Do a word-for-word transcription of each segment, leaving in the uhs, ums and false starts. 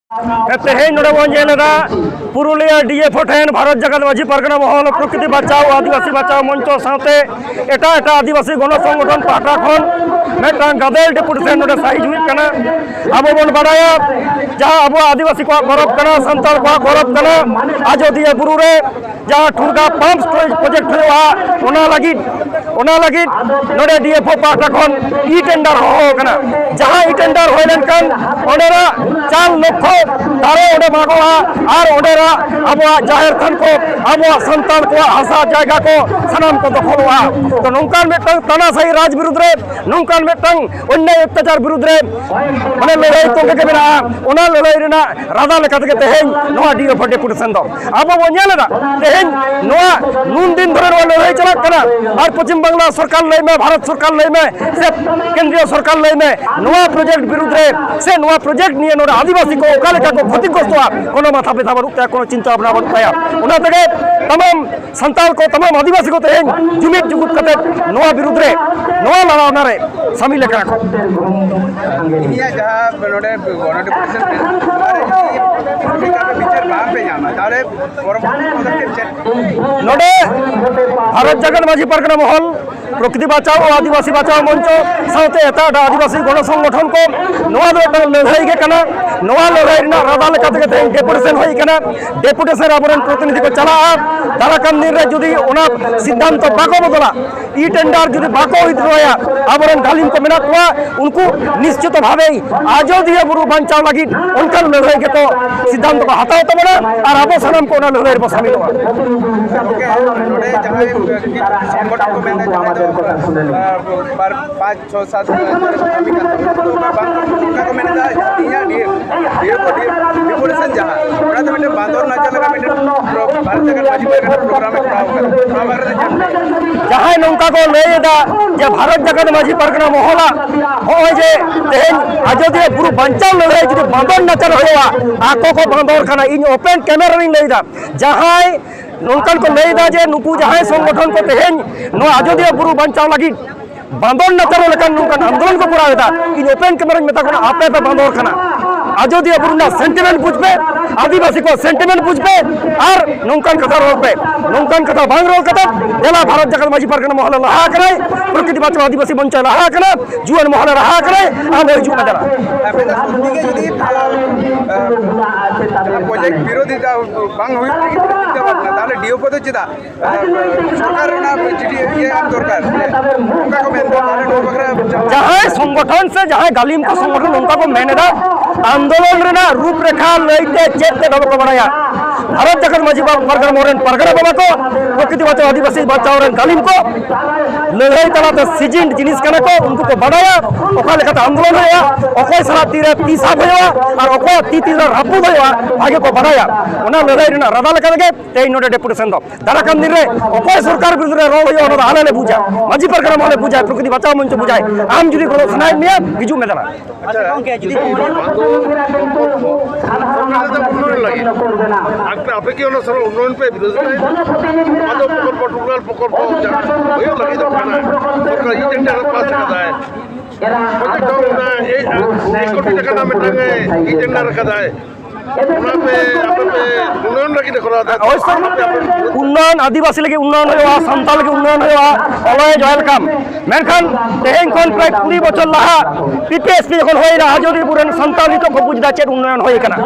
ᱛᱮᱦᱮᱧ ᱱᱚᱰᱮ ᱵᱚᱱ ᱧᱮᱞ ᱮᱫᱟ, ᱯᱩᱨᱩᱞᱤᱭᱟᱹ ᱰᱤ ᱮᱯᱷ ᱳ ᱴᱷᱮᱱ ᱵᱷᱟᱨᱚᱛ ᱡᱟᱠᱟᱛ ᱢᱟᱹᱡᱷᱤ ᱯᱟᱨᱜᱟᱱᱟ ᱢᱚᱦᱚᱞ, ᱯᱨᱚᱠᱨᱤᱛᱤ ᱵᱟᱧᱪᱟᱣ, ᱟᱹᱫᱤᱵᱟᱹᱥᱤ ᱵᱟᱧᱪᱟᱣ ᱢᱚᱧᱪᱚ ᱥᱟᱶᱛᱮ ᱮᱴᱟᱜ ᱮᱴᱟᱜ ᱟᱹᱫᱤᱵᱟᱹᱥᱤ ᱜᱚᱱᱚ ᱥᱚᱝᱜᱚᱴᱷᱚᱱ ᱯᱟᱦᱴᱟ ᱠᱷᱚᱱ ᱢᱤᱫᱴᱟᱝ ᱜᱟᱫᱮᱞ ᱰᱮᱯᱩᱴᱮᱥᱚᱱ ᱱᱚᱰᱮ ᱥᱟᱹᱦᱤᱡᱩᱜ ᱠᱟᱱᱟ᱾ ᱟᱵᱚ ᱵᱚᱱ ᱵᱟᱰᱟᱭᱟ, ᱡᱟᱦᱟᱸ ᱟᱵᱚᱣᱟᱜ ᱟᱹᱫᱤᱵᱟᱹᱥᱤ ᱠᱚᱣᱟᱜ ᱜᱚᱨᱚᱵᱽ ᱠᱟᱱᱟ, ᱥᱟᱱᱛᱟᱲ ᱠᱚᱣᱟᱜ ᱜᱚᱨᱚᱵᱽ ᱠᱟᱱᱟ, ᱟᱡᱚᱫᱤᱭᱟᱹ ᱵᱩᱨᱩ ᱨᱮ ᱡᱟᱦᱟᱸ ᱴᱷᱩᱲᱜᱟ ᱯᱟᱢᱯ ᱯᱨᱚᱡᱮᱠᱴ ᱦᱩᱭᱩᱜᱼᱟ, ᱚᱱᱟ ᱞᱟᱹᱜᱤᱫ, ᱚᱱᱟ ᱞᱟᱹᱜᱤᱫ ᱱᱚᱰᱮ ᱰᱤ ᱮᱯᱷ ᱳ ᱯᱟᱦᱴᱟ ᱠᱷᱚᱱ ᱤ ᱴᱮᱱᱰᱟᱨ ᱦᱚᱦᱚ ᱟᱠᱟᱱᱟ᱾ ᱡᱟᱦᱟᱸ ᱤ ᱴᱮᱱᱰᱟᱨ ᱦᱩᱭ ᱞᱮᱱᱠᱷᱟᱱ ᱚᱸᱰᱮᱱᱟᱜ ᱪᱟᱨ ᱞᱚᱠᱷᱚ ᱫᱟᱨᱮ ᱚᱸᱰᱮ ᱢᱟᱜᱚᱜᱼᱟ ᱟᱨ ᱚᱸᱰᱮᱱᱟᱜ ᱟᱵᱚᱣᱟᱜ ᱡᱟᱦᱮᱨ ᱛᱷᱟᱱ ᱠᱚ, ᱟᱵᱚᱣᱟᱜ ᱥᱟᱱᱛᱟᱲ ᱠᱚᱣᱟᱜ ᱦᱟᱥᱟ ᱡᱟᱭᱜᱟ ᱠᱚ ᱥᱟᱱᱟᱢ ᱠᱚ ᱫᱚᱠᱷᱚᱞᱚᱜᱼᱟ᱾ ᱛᱚ, ᱱᱚᱝᱠᱟᱱ ᱢᱤᱫᱴᱟᱝ ᱛᱟᱱᱟᱥᱟᱦᱤ ᱨᱟᱡᱽ ᱵᱤᱨᱩᱫᱽ ᱨᱮ, ᱱᱚᱝᱠᱟᱱ ᱢᱤᱫᱴᱟᱝ ᱚᱱᱱᱭᱟᱭ ᱚᱛᱛᱟᱪᱟᱨ ᱵᱤᱨᱩᱫᱽ ᱨᱮ ᱢᱟᱱᱮ ᱞᱟᱹᱲᱦᱟᱹᱭ ᱛᱚᱸᱜᱮ ᱜᱮ ᱢᱮᱱᱟᱜᱼᱟ᱾ ᱚᱱᱟ ᱞᱟᱹᱲᱦᱟᱹᱭ ᱨᱮᱱᱟᱜ ᱨᱟᱫᱟ ᱞᱮᱠᱟ ᱛᱮᱜᱮ ᱛᱮᱦᱮᱧ ᱱᱚᱣᱟ ᱰᱤ ᱮᱯᱷ ᱳ ᱰᱮᱯᱩᱴᱮᱥᱚᱱ ᱫᱚ ᱟᱵᱚ ᱵᱚᱱ ᱧᱮᱞ ᱮᱫᱟ᱾ ᱛᱮᱦᱮᱧ ᱱᱚᱣᱟ ᱱᱩᱱ ᱫᱤᱱ ᱫᱷᱚᱨᱮ ᱱᱚᱣᱟ ᱞᱟᱹᱲᱦᱟᱹᱭ ᱪᱟᱞᱟᱜ ᱠᱟᱱᱟ, ᱟᱨ ᱯᱚᱪᱷᱤᱢ ᱵᱟᱝᱞᱟ ᱥᱚᱨᱠᱟᱨ ᱞᱟᱹᱭ ᱢᱮ, ᱵᱷᱟᱨᱚᱛ ᱥᱚᱨᱠᱟᱨ ᱞᱟᱹᱭ ᱢᱮ, ᱥᱮ ᱠᱮᱱᱫᱨᱤᱭᱚ ᱥᱚᱨᱠᱟᱨ ᱞᱟᱹᱭ ᱢᱮ, ᱱᱚᱣᱟ ᱯᱨᱚᱡᱮᱠᱴ ᱵᱤᱨᱩᱫᱽ ᱨᱮ ᱥᱮ ᱱᱚᱣᱟ ᱯᱨᱚᱡᱮᱠᱴ ᱱᱤᱭᱮ ᱱᱚᱰᱮ ᱟᱹᱫᱤᱵᱟᱹᱥᱤ ᱠᱚ ᱚᱠᱟ ᱞᱮᱠᱟ ᱠᱚ ᱠᱷᱚᱛᱤᱜᱨᱚᱥᱛᱚᱜᱼᱟ, ᱠᱳᱱᱳ ᱢᱟᱛᱷᱟ ᱵᱮᱛᱷᱟ ᱵᱟᱹᱱᱩᱜ ᱛᱟᱭᱟ, ᱠᱳᱱᱳ ᱪᱤᱱᱛᱟᱹ ᱵᱷᱟᱵᱽᱱᱟ ᱵᱟᱹᱱᱩᱜ ᱛᱟᱭᱟ᱾ ᱚᱱᱟ ᱛᱮᱜᱮ ᱛᱟᱢᱟᱢ ᱥᱟᱱᱛᱟᱲ ᱠᱚ, ᱛᱟᱢᱟᱢ ᱟᱹᱫᱤᱵᱟᱹᱥᱤ ᱠᱚ ᱛᱮᱦᱮᱧ ᱡᱩᱢᱤᱫ ᱡᱩᱜᱩᱫ ᱠᱟᱛᱮ ᱱᱚᱣᱟ ᱵᱤᱨᱩᱫᱽ ᱨᱮ, ᱱᱚᱣᱟ ᱞᱟᱲᱟᱣᱱᱟ ᱨᱮ ᱥᱟᱹᱢᱤᱞ ᱟᱠᱟᱱᱟ ᱠᱚ᱾ ᱤᱧᱟᱹᱜ ᱡᱟᱦᱟᱸ ᱱᱚᱰᱮ ᱜᱚᱱᱚᱰᱤᱯᱩᱴᱮᱥᱚᱱ ᱱᱚᱣᱟ ᱨᱮ ᱡᱩᱫᱤ ᱵᱤᱪᱟᱨ ᱵᱟᱝ ᱯᱮ ᱧᱟᱢᱟ, ᱛᱟᱦᱚᱞᱮ ᱯᱚᱨᱚᱵᱚᱨᱛᱤ ᱯᱚᱫᱚᱠᱷᱮᱯ ᱪᱮᱫ? ᱱᱚᱰᱮ ᱵᱷᱟᱨᱚᱛ ᱡᱟᱠᱟᱛ ᱢᱟᱹᱡᱷᱤ ᱯᱟᱨᱜᱟᱱᱟ ᱢᱚᱦᱚᱞ, ᱯᱨᱚᱠᱨᱤᱛᱤ ᱵᱟᱧᱪᱟᱣ ᱳ ᱟᱹᱫᱤᱵᱟᱹᱥᱤ ᱵᱟᱧᱪᱟᱣ ᱢᱚᱧᱪᱚ ᱥᱟᱶᱛᱮ ᱮᱴᱟᱜ ᱮᱴᱟᱜ ᱟᱹᱫᱤᱵᱟᱹᱥᱤ ᱜᱚᱱᱚ ᱥᱚᱝᱜᱚᱴᱷᱚᱱ ᱠᱚ, ᱱᱚᱣᱟ ᱫᱚ ᱢᱤᱫᱴᱟᱝ ᱞᱟᱹᱲᱦᱟᱹᱭ ᱜᱮ ᱠᱟᱱᱟ᱾ ᱱᱚᱣᱟ ᱞᱟᱹᱲᱦᱟᱹᱭ ᱨᱮᱱᱟᱜ ᱨᱟᱫᱟ ᱞᱮᱠᱟ ᱛᱮᱜᱮ ᱛᱮᱦᱮᱧ ᱰᱮᱯᱩᱴᱮᱥᱚᱱ ᱦᱩᱭ ᱠᱟᱱᱟ᱾ ᱰᱮᱯᱩᱴᱮᱥᱚᱱ ᱨᱮ ᱟᱵᱚᱨᱮᱱ ᱯᱨᱚᱛᱤᱱᱤᱫᱷᱤ ᱠᱚ ᱪᱟᱞᱟᱜᱼᱟ᱾ ᱫᱟᱨᱟ ᱠᱟᱱ ᱫᱤᱱ ᱨᱮ ᱡᱩᱫᱤ ᱚᱱᱟ ᱥᱤᱫᱽᱫᱷᱟᱱᱛᱚ ᱵᱟᱠᱚ ᱵᱚᱫᱚᱞᱟ, ᱤ ᱴᱮᱱᱰᱟᱨ ᱡᱩᱫᱤ ᱵᱟᱠᱚ ᱩᱭᱤᱛᱷᱰᱨᱚᱭᱟ, ᱟᱵᱚᱨᱮᱱ ᱜᱟᱹᱞᱤᱢ ᱠᱚ ᱢᱮᱱᱟᱜ ᱠᱚᱣᱟ, ᱩᱱᱠᱩ ᱱᱤᱥᱪᱤᱛᱚ ᱵᱷᱟᱵᱮ ᱟᱡᱚᱫᱤᱭᱟᱹ ᱵᱩᱨᱩ ᱵᱟᱧᱪᱟᱣ ᱞᱟᱹᱜᱤᱫ ᱚᱱᱠᱟᱱ ᱞᱟᱹᱲᱦᱟᱹᱭ ᱜᱮᱠᱚ ᱥᱤᱫᱽᱫᱷᱟᱱᱛᱚ ᱠᱚ ᱦᱟᱛᱟᱣ ᱛᱟᱵᱚᱱᱟ ᱟᱨ ᱟᱵᱚ ᱥᱟᱱᱟᱢ ᱠᱚ ᱚᱱᱟ ᱞᱟᱹᱲᱦᱟᱹᱭ ᱨᱮᱵᱚ ᱥᱟᱢᱤᱞᱚᱜᱼᱟ᱾ ᱜᱚᱢᱠᱮ, ᱱᱚᱰᱮ ᱡᱟᱦᱟᱸᱭ ᱥᱚᱝᱜᱚᱴᱷᱚᱱ ᱠᱚ ᱢᱮᱱᱫᱟ, ᱡᱟᱦᱟᱸᱭ ᱫᱚ, ᱟᱨ, ᱵᱟᱨ, ᱯᱟᱸᱪ, ᱪᱷᱚ, ᱥᱟᱛ ᱵᱚᱪᱷᱚᱨ ᱠᱟᱹᱢᱤ ᱠᱟᱱ ᱛᱟᱵᱚᱱᱟ, ᱛᱚ ᱵᱟᱝ ᱠᱚ, ᱱᱚᱝᱠᱟ ᱠᱚ ᱢᱮᱱ ᱮᱫᱟ, ᱤᱧᱟᱹᱜ D F, D F O, D F O, deputation ᱡᱟᱦᱟᱸ, ᱚᱱᱟ ᱫᱚ ᱢᱤᱫᱴᱮᱱ ᱵᱟᱸᱫᱚᱨ ᱱᱟᱪᱟᱨ ᱞᱮᱠᱟ ᱢᱤᱫᱴᱮᱱ ᱯᱨᱳ-, ᱵᱷᱟᱨᱚᱛ ᱡᱟᱠᱟᱛ ᱢᱟᱹᱡᱷᱤ ᱯᱟᱨᱜᱟᱱᱟ ᱯᱨᱳᱜᱨᱟᱢ ᱮ ᱠᱚᱨᱟᱣ ᱠᱟᱫᱟ᱾ ᱱᱚᱣᱟ ᱵᱟᱨᱮ ᱨᱮ ᱪᱮᱫ ᱮᱢ ᱞᱟᱹᱭᱟ? ᱡᱟᱦᱟᱸᱭ ᱱᱚᱝᱠᱟ ᱠᱚ ᱞᱟᱹᱭ ᱮᱫᱟ ᱡᱮ ᱵᱷᱟᱨᱚᱛ ᱡᱟᱠᱟᱛ ᱢᱟᱹᱡᱷᱤ ᱯᱟᱨᱜᱟᱱᱟ ᱢᱚᱦᱚᱞᱟᱜ ᱱᱚᱜᱼᱚᱭ ᱡᱮ ᱛᱮᱦᱮᱧ ᱟᱡᱚᱫᱤᱭᱟᱹ ᱵᱩᱨᱩ ᱵᱟᱧᱪᱟᱣ ᱞᱟᱹᱲᱦᱟᱹᱭ ᱡᱩᱫᱤ ᱵᱟᱸᱫᱚᱨ ᱱᱟᱪᱟᱨ ᱦᱩᱭᱩᱜᱼᱟ, ᱟᱠᱚ ᱠᱚ ᱵᱟᱸᱫᱚᱨ ᱠᱟᱱᱟ᱾ ᱤᱧ ᱳᱯᱮᱱ ᱠᱮᱢᱮᱨᱟ ᱨᱤᱧ ᱞᱟᱹᱭ ᱮᱫᱟ, ᱡᱟᱦᱟᱸᱭ ᱱᱚᱝᱠᱟᱱ ᱠᱚ ᱞᱟᱹᱭ ᱮᱫᱟ ᱡᱮ ᱱᱩᱠᱩ ᱡᱟᱦᱟᱸᱭ ᱥᱚᱝᱜᱚᱴᱷᱚᱱ ᱠᱚ ᱛᱮᱦᱮᱧ ᱱᱚᱣᱟ ᱟᱡᱚᱫᱤᱭᱟᱹ ᱵᱩᱨᱩ ᱵᱟᱧᱪᱟᱣ ᱞᱟᱹᱜᱤᱫ ᱵᱟᱸᱫᱚᱨ ᱱᱟᱪᱟᱨ ᱞᱮᱠᱟᱱ ᱱᱚᱝᱠᱟᱱ ᱟᱱᱫᱳᱞᱚᱱ ᱠᱚ ᱠᱚᱨᱟᱣ ᱮᱫᱟ, ᱤᱧ ᱳᱯᱮᱱ ᱠᱮᱢᱮᱨᱟᱧ ᱢᱮᱛᱟ ᱠᱚ ᱠᱟᱱᱟ, ᱟᱯᱮ ᱯᱮ ᱵᱟᱸᱫᱚᱨ ᱠᱟᱱᱟ᱾ ᱟᱡᱚᱫᱤᱭᱟᱹ ᱵᱩᱨᱩ ᱨᱮᱱᱟᱜ ᱥᱮᱱᱴᱤᱢᱮᱱᱴ ᱵᱩᱡᱽ ᱯᱮ, ᱟᱹᱫᱤᱵᱟᱹᱥᱤ ᱠᱚᱣᱟᱜ ᱥᱮᱱᱴᱤᱢᱮᱱᱴ ᱵᱩᱡᱽ ᱯᱮ, ᱟᱨ ᱱᱚᱝᱠᱟᱱ ᱠᱟᱛᱷᱟ ᱨᱚᱲ ᱯᱮ᱾ ᱱᱚᱝᱠᱟᱱ ᱠᱟᱛᱷᱟ ᱵᱟᱝ ᱨᱚᱲ ᱠᱟᱛᱮ, ᱫᱮᱞᱟ ᱵᱷᱟᱨᱚᱛ ᱡᱟᱠᱟᱛ ᱢᱟᱹᱡᱷᱤ ᱯᱟᱨᱜᱟᱱᱟ ᱢᱚᱦᱚᱞᱮ ᱞᱟᱦᱟ ᱟᱠᱟᱱᱟᱭ, ᱯᱨᱚᱠᱨᱤᱛᱤ ᱵᱟᱧᱪᱟᱣ ᱟᱹᱫᱤᱵᱟᱹᱥᱤ ᱵᱟᱧᱪᱟᱣ ᱞᱟᱦᱟ ᱟᱠᱟᱱᱟᱭ, ᱡᱩᱣᱟᱹᱱ ᱢᱚᱦᱚᱞᱮ ᱞᱟᱦᱟ ᱟᱠᱟᱱᱟᱭ, ᱟᱢ ᱦᱚᱸ ᱦᱤᱡᱩᱜ ᱢᱮ ᱫᱮᱞᱟ᱾ ᱟᱯᱮ ᱫᱚ ᱥᱚᱛᱭᱤ ᱜᱮ ᱡᱩᱫᱤ, ᱟᱸ, ᱡᱟᱦᱟᱸ ᱯᱨᱚᱡᱮᱠᱴ ᱵᱤᱨᱳᱫᱷᱤᱛᱟ ᱵᱟᱝ ᱦᱩᱭᱩᱜ ᱞᱟᱹᱜᱤᱫ ᱪᱤᱱᱛᱟᱹ ᱵᱷᱟᱵᱽᱱᱟ, ᱛᱟᱦᱚᱞᱮ ᱰᱤ ᱮᱯᱷ ᱳ ᱫᱚ ᱪᱮᱫᱟᱜ? ᱥᱚᱨᱠᱟᱨ ᱨᱮᱱᱟᱜ ᱪᱤᱴᱷᱤ ᱤᱭᱟᱹ ᱮᱢ ᱫᱚᱨᱠᱟᱨ᱾ ᱚᱱᱠᱟ ᱠᱚ ᱢᱮᱱ ᱮᱫᱟ, ᱛᱟᱦᱚᱞᱮ ᱱᱚᱣᱟ ᱵᱟᱠᱷᱨᱟ ᱡᱟᱦᱟᱸᱭ ᱥᱚᱝᱜᱚᱴᱷᱚᱱ ᱥᱮ ᱡᱟᱦᱟᱸᱭ ᱜᱟᱹᱞᱤᱢ ᱠᱚ ᱥᱚᱝᱜᱚᱴᱷᱚᱱ ᱚᱱᱠᱟ ᱠᱚ ᱢᱮᱱ ᱮᱫᱟ, ᱟᱱᱫᱳᱞᱚᱱ ᱨᱮᱱᱟᱜ ᱨᱩᱯᱨᱮᱠᱷᱟ ᱞᱟᱹᱭᱛᱮ ᱪᱮᱫ ᱛᱮᱫ ᱦᱚᱸ ᱵᱟᱠᱚ ᱵᱟᱲᱟᱭᱟ᱾ ᱵᱷᱟᱨᱚᱛ ᱡᱟᱠᱟᱛ ᱢᱟᱹᱡᱷᱤ ᱵᱟᱵᱟ ᱯᱟᱨᱜᱟᱱᱟ ᱢᱚᱦᱚᱞ ᱨᱮᱱ ᱯᱟᱨᱜᱟᱱᱟ ᱵᱟᱵᱟ ᱠᱚ, ᱯᱨᱚᱠᱨᱤᱛᱤ ᱵᱟᱧᱪᱟᱣ ᱟᱹᱫᱤᱵᱟᱹᱥᱤ ᱵᱟᱧᱪᱟᱣ ᱨᱮᱱ ᱜᱟᱹᱞᱤᱢ ᱠᱚ, ᱞᱟᱹᱲᱦᱟᱹᱭ ᱛᱟᱞᱟᱛᱮ ᱥᱤᱡᱤᱱ ᱡᱤᱱᱤᱥ ᱠᱟᱱᱟ ᱠᱚ, ᱩᱱᱠᱩ ᱠᱚ ᱵᱟᱰᱟᱭᱟ ᱚᱠᱟ ᱞᱮᱠᱟᱛᱮ ᱟᱱᱫᱳᱞᱚᱱ ᱦᱩᱭᱩᱜᱼᱟ, ᱚᱠᱚᱭ ᱥᱟᱞᱟᱜ ᱛᱤᱨᱮ ᱛᱤ ᱥᱟᱵ ᱦᱩᱭᱩᱜᱼᱟ ᱟᱨ ᱚᱠᱚᱭᱟᱜ ᱛᱤ ᱛᱤᱨᱮ ᱨᱟᱹᱯᱩᱫ ᱦᱩᱭᱩᱜᱼᱟ, ᱵᱷᱟᱜᱮ ᱠᱚ ᱵᱟᱰᱟᱭᱟ᱾ ᱚᱱᱟ ᱞᱟᱹᱲᱦᱟᱹᱭ ᱨᱮᱱᱟᱜ ᱨᱟᱫᱟ ᱞᱮᱠᱟ ᱛᱮᱜᱮ ᱛᱮᱦᱮᱧ ᱱᱚᱰᱮ ᱰᱮᱯᱩᱴᱮᱥᱚᱱ ᱫᱚ᱾ ᱫᱟᱨᱟ ᱠᱟᱱ ᱫᱤᱱ ᱨᱮ ᱚᱠᱚᱭ ᱥᱚᱨᱠᱟᱨ ᱵᱤᱨᱩᱫᱷ ᱨᱮ ᱨᱚᱲ ᱦᱩᱭᱩᱜᱼᱟ, ᱚᱱᱟ ᱫᱚ ᱟᱞᱮ ᱞᱮ ᱵᱩᱡᱟ, ᱢᱟᱹᱡᱷᱤ ᱯᱟᱨᱜᱟᱱᱟ ᱢᱚᱦᱚᱞ ᱞᱮ ᱵᱩᱡᱟ, ᱯᱨᱚᱠᱨᱤᱛᱤ ᱵᱟᱧᱪᱟᱣ ᱢᱚᱧᱪᱚ ᱵᱩᱡᱟᱭ᱾ ᱟᱢ ᱡᱩᱫᱤ ᱜᱚᱲᱚ ᱥᱟᱱᱟᱭᱮᱫ ᱢᱮᱭᱟ, ᱦᱤᱡᱩᱜ ᱢᱮ ᱫᱟᱬᱟᱱ᱾ ᱟᱪᱪᱷᱟ, ᱜᱚᱝᱠᱮ, ᱡᱩᱫᱤ ᱵᱟᱝ ᱫᱚ ᱥᱚᱨᱠᱟᱨ ᱫᱚ ᱩᱱᱱᱚᱭᱚᱱ ᱞᱟᱹᱜᱤᱫ᱾ ᱟᱯᱮ, ᱟᱯᱮ ᱠᱤ ᱚᱱᱟ ᱥᱚᱨᱚ-, ᱩᱱᱱᱚᱭᱚᱱ ᱯᱮ ᱵᱤᱨᱳᱫᱷ ᱮᱫᱟ? ᱟᱫᱚ ᱯᱨᱚᱠᱚᱞᱯᱚ, ᱴᱩᱠᱟᱞ ᱯᱨᱚᱠᱚᱞᱯᱚ ᱡᱟᱦᱟᱸ ᱦᱩᱭᱩᱜ ᱞᱟᱹᱜᱤᱫ ᱫᱚ ᱠᱟᱱᱟ, ᱥᱚᱨᱠᱟᱨ ᱤ ᱴᱮᱱᱰᱟᱨ ᱯᱟᱥ ᱟᱠᱟᱫᱟᱭ᱾ ᱯᱨᱚᱛᱮᱠ ᱫᱷᱟᱣ ᱚᱱᱟ ᱮ-, ᱮᱠ ᱠᱳᱴᱤ ᱴᱟᱠᱟ ᱨᱮᱱᱟᱜ ᱢᱤᱫᱴᱟᱝ ᱮ ᱤ ᱴᱮᱱᱰᱟᱨ ᱟᱠᱟᱫᱟᱭ᱾ ᱚᱱᱟ ᱯᱮ, ᱟᱯᱮ ᱯᱮ ᱩᱱᱱᱚᱭᱚᱱ ᱞᱟᱹᱜᱤᱫ ᱮ ᱠᱚᱨᱟᱣ ᱮᱫᱟ᱾ ᱚᱵᱚᱥᱥᱳᱭ᱾ ᱩᱱᱱᱚᱭᱚᱱ, ᱟᱹᱫᱤᱵᱟᱹᱥᱤ ᱞᱟᱹᱜᱤᱫ ᱩᱱᱱᱚᱭᱚᱱ ᱦᱩᱭᱩᱜᱼᱟ, ᱥᱟᱱᱛᱟᱲ ᱞᱟᱹᱜᱤᱫ ᱩᱱᱱᱚᱭᱚᱱ ᱦᱩᱭᱩᱜᱼᱟ, always welcome᱾ ᱢᱮᱱᱠᱷᱟᱱ ᱛᱮᱦᱮᱧ ᱠᱷᱚᱱ ᱯᱨᱟᱭ ᱠᱩᱲᱤ ᱵᱚᱪᱷᱚᱨ ᱞᱟᱦᱟ ᱯᱤ ᱯᱤ ᱮᱥ ᱯᱤ ᱡᱚᱠᱷᱚᱱ ᱦᱩᱭᱱᱟ, ᱟᱡᱚᱫᱤᱭᱟᱹ ᱵᱩᱨᱩ ᱨᱮᱱ ᱥᱟᱱᱛᱟᱲ ᱱᱤᱛᱚᱜ ᱠᱚ ᱵᱩᱡᱽ ᱮᱫᱟ ᱪᱮᱫ ᱩᱱᱱᱚᱭᱚᱱ ᱦᱩᱭ ᱟᱠᱟᱱᱟ᱾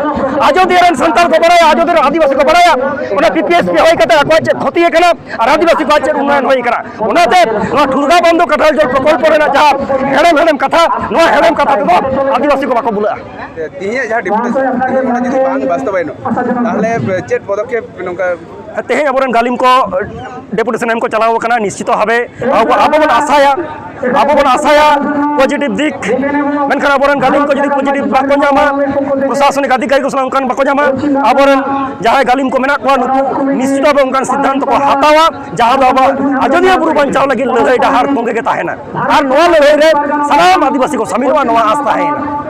ᱟᱡᱚᱫᱤᱭᱟᱹ ᱨᱮᱱ ᱥᱟᱱᱛᱟᱲ ᱠᱚ ᱵᱟᱲᱟᱭᱟ, ᱟᱡᱚᱫᱤᱭᱟᱹ ᱨᱮᱱ ᱟᱹᱫᱤᱵᱟᱹᱥᱤ ᱠᱚ ᱵᱟᱲᱟᱭᱟ, ᱚᱱᱟ ᱯᱤ ᱯᱤ ᱮᱥ ᱯᱤ ᱦᱩᱭ ᱠᱟᱛᱮ ᱟᱠᱚᱣᱟᱜ ᱪᱮᱫ ᱠᱷᱚᱛᱤ ᱟᱠᱟᱱᱟ ᱟᱨ ᱟᱹᱫᱤᱵᱟᱹᱥᱤ ᱠᱚᱣᱟᱜ ᱪᱮᱫ ᱩᱱᱱᱚᱭᱚᱱ ᱦᱩᱭ ᱟᱠᱟᱱᱟ᱾ ᱚᱱᱟᱛᱮ ᱱᱚᱣᱟ ᱴᱷᱩᱲᱜᱟ ᱵᱚᱱᱫᱷᱚ ᱠᱟᱴᱷᱟᱞ ᱡᱚᱞ ᱯᱨᱚᱠᱚᱞᱯᱚ ᱨᱮᱱᱟᱜ ᱡᱟᱦᱟᱸ ᱦᱮᱲᱮᱢ ᱦᱮᱲᱮᱢ ᱠᱟᱛᱷᱟ, ᱱᱚᱣᱟ ᱦᱮᱲᱮᱢ ᱠᱟᱛᱷᱟ ᱛᱮᱫᱚ ᱟᱹᱫᱤᱵᱟᱹᱥᱤ ᱠᱚ ᱵᱟᱠᱚ ᱵᱷᱩᱞᱟᱹᱜᱼᱟ᱾ ᱛᱮᱦᱮᱧᱟᱜ ᱡᱟᱦᱟᱸ ᱰᱮᱯᱩᱴᱮᱥᱚᱱ, ᱛᱮᱦᱮᱧ ᱚᱱᱟ ᱡᱩᱫᱤ ᱵᱟᱝ ᱵᱟᱥᱛᱚᱵᱟᱭᱚᱱᱚᱜ, ᱛᱟᱦᱚᱞᱮ ᱪᱮᱫ ᱯᱚᱫᱚᱠᱷᱮᱯ ᱱᱚᱝᱠᱟ? ᱛᱮᱦᱮᱧ ᱟᱵᱚᱨᱮᱱ ᱜᱟᱹᱞᱤᱢ ᱠᱚ ᱰᱮᱯᱩᱴᱮᱥᱚᱱ ᱮᱢ ᱠᱚ ᱪᱟᱞᱟᱣ ᱟᱠᱟᱱᱟ, ᱱᱤᱥᱪᱤᱛᱚ ᱵᱷᱟᱵᱮ ᱟᱵᱚ, ᱟᱵᱚ ᱵᱚᱱ ᱟᱥᱟᱭᱟ, ᱟᱵᱚ ᱵᱚᱱ ᱟᱥᱟᱭᱟ ᱯᱚᱡᱤᱴᱤᱵᱷ ᱫᱤᱠ, ᱢᱮᱱᱠᱷᱟᱱ ᱟᱵᱚᱨᱮᱱ ᱜᱟᱹᱞᱤᱢ ᱠᱚ ᱡᱩᱫᱤ ᱯᱚᱡᱤᱴᱤᱵᱷ ᱵᱟᱠᱚ ᱧᱟᱢᱟ, ᱯᱨᱚᱥᱟᱥᱚᱱᱤᱠ ᱟᱫᱷᱤᱠᱟᱨᱤ ᱠᱚ ᱥᱟᱞᱟᱜ ᱚᱱᱠᱟᱱ ᱵᱟᱠᱚ ᱧᱟᱢᱟ, ᱟᱵᱚᱨᱮᱱ ᱡᱟᱦᱟᱸᱭ ᱜᱟᱹᱞᱤᱢ ᱠᱚ ᱢᱮᱱᱟᱜ ᱠᱚᱣᱟ, ᱱᱩᱠᱩ ᱱᱤᱥᱪᱤᱛ ᱵᱷᱟᱵᱮ ᱚᱱᱠᱟᱱ ᱥᱤᱫᱽᱫᱷᱟᱱᱛᱚ ᱠᱚ ᱦᱟᱛᱟᱣᱟ, ᱡᱟᱦᱟᱸ ᱫᱚ ᱟᱵᱚᱣᱟᱜ ᱟᱡᱚᱫᱤᱭᱟᱹ ᱵᱩᱨᱩ ᱵᱟᱧᱪᱟᱣ ᱞᱟᱹᱜᱤᱫ ᱞᱟᱹᱲᱦᱟᱹᱭ ᱰᱟᱦᱟᱨ ᱛᱚᱸᱜᱮ ᱜᱮ ᱛᱟᱦᱮᱱᱟ᱾ ᱟᱨ ᱱᱚᱣᱟ ᱞᱟᱹᱲᱦᱟᱹᱭ ᱨᱮ ᱥᱟᱱᱟᱢ ᱟᱹᱫᱤᱵᱟᱹᱥᱤ ᱠᱚ ᱥᱟᱹᱢᱤᱞᱚᱜᱼᱟ, ᱱᱚᱣᱟ ᱟᱥ ᱛᱟᱦᱮᱸᱭᱮᱱᱟ᱾